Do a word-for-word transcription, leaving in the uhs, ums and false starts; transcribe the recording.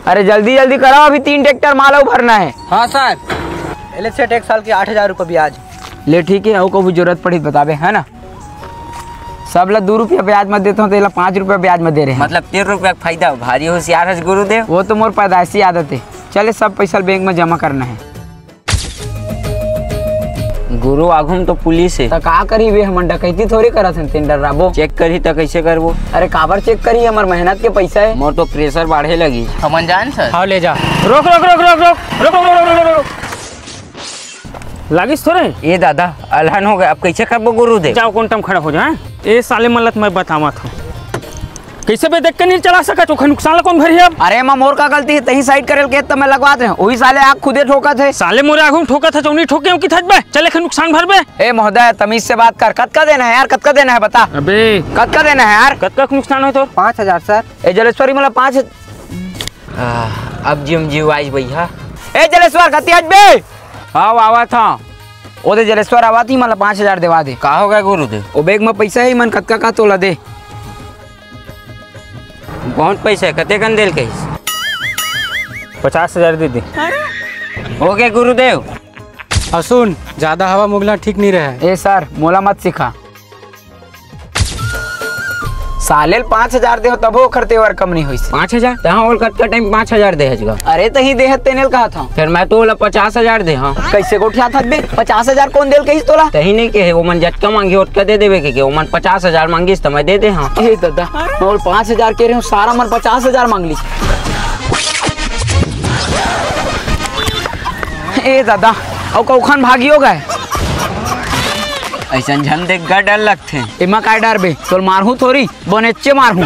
अरे जल्दी जल्दी कराओ, अभी तीन ट्रैक्टर माल अउ भरना हे। हाँ सर। एले सेठ, एक साल के आठ हजार रुपये ब्याज। ले ठीक हे, अउ कभू जरूरत पड़ही त बताबे, हे ना? सब ला दू रुपया ब्याज म देथंव, त एला पाँच रुपया ब्याज म दे रहे हंव। मतलब तीन रुपया के फायदा हो, भारी होशियार हस गुरुदेव। वो तो मोर पैदाइशी आदत हे। चल, ए सब पैसा ल बैंक म जमा करना हे। गुरु, आघू म तो पुलिस हे। त का करही बे, हमन डकैती थोड़ी करत हन, तेन डर्राबो। चेक करही त कइसे करबो? अरे काबर चेक करही, हमर मेहनत के पैसा हे। मोर तो प्रेशर बाढ़े लगी। हमन जान सर। हाँ, ले जा। रोक, रोक, रोक। लागिस थोरे? ए दादा, अलहन हो गे, अब कइसे करबो गुरुदेव? जाओ, कोंटा म खड़ा हो जा, हाँ? ए साले मन ल त मैं बतावत हंव। कइसे बे देख के नइ चला सकत, ओखर नुकसान ल कोन भरही अब? अरे एमा मोर का गलती हे, तहीं साइड करे ल केहे त मैं लगवात रहेंव, ओही साले आके खुदे ठोकत हे। साले मोरे आघू म ठोकत हे, चौनी ठोके हो कि थच बे, चल एखर नुकसान भर बे। ए महोदय, तमीज से बात कर, कतका देना हे यार, कतका देना हे बता। अबे कतका देना हे यार? कतका के नुकसान होय तोर? पाँच हजार सर। ए जलेश्वरी, मोला पाँच। आ, अब जिम जीव आइस भैया। ए जलेश्वर, कति आज बे? हाँ, आवत हंव। ओ दे जलेश्वर आवत ही, मोला पाँच हजार देवा दे। का हो गे गुरुदेव? ओ बैग म पैसा हे, मन कतका का तोला दे। बहुत पैसा हे, कतेकन दे ल कहिस? पचास हजार दे दे। हो गे गुरुदेव। अउ सुन, जादा हवा म उगना ठीक नइ रहे। ए सर, मोला मत सिखा। साले ल पाँच हजार देहंव तभो ओखर तेवर कम नइ होइस। पाँच हजार? तहां ओला कतका टाइम पाँच हजार दे हस गा? अरे तहीं देहत तेने ल कहत हंव। फेर मैं तो ओला पचास हजार दे हंव। कइसे गोठियाथस बे? पचास हजार कोन दे ल कहिस तोला? तहीं नइ कहे, ओमन जतका मांगही ओतका दे देबे कहिके, ओमन पचास हजार मांगिस त मैं दे दे हंव। ए ददा, मैं ओला पाँच हजार कहे रहेंव, सारा मन पचास हजार मांग लिस। ए ददा, अउ कउखन भागी हो गे। अइसन झन देख गा, डर लगथे। एमा काय डरबे? तोला मारहूं थोरी, बनेच्चे मारहूं।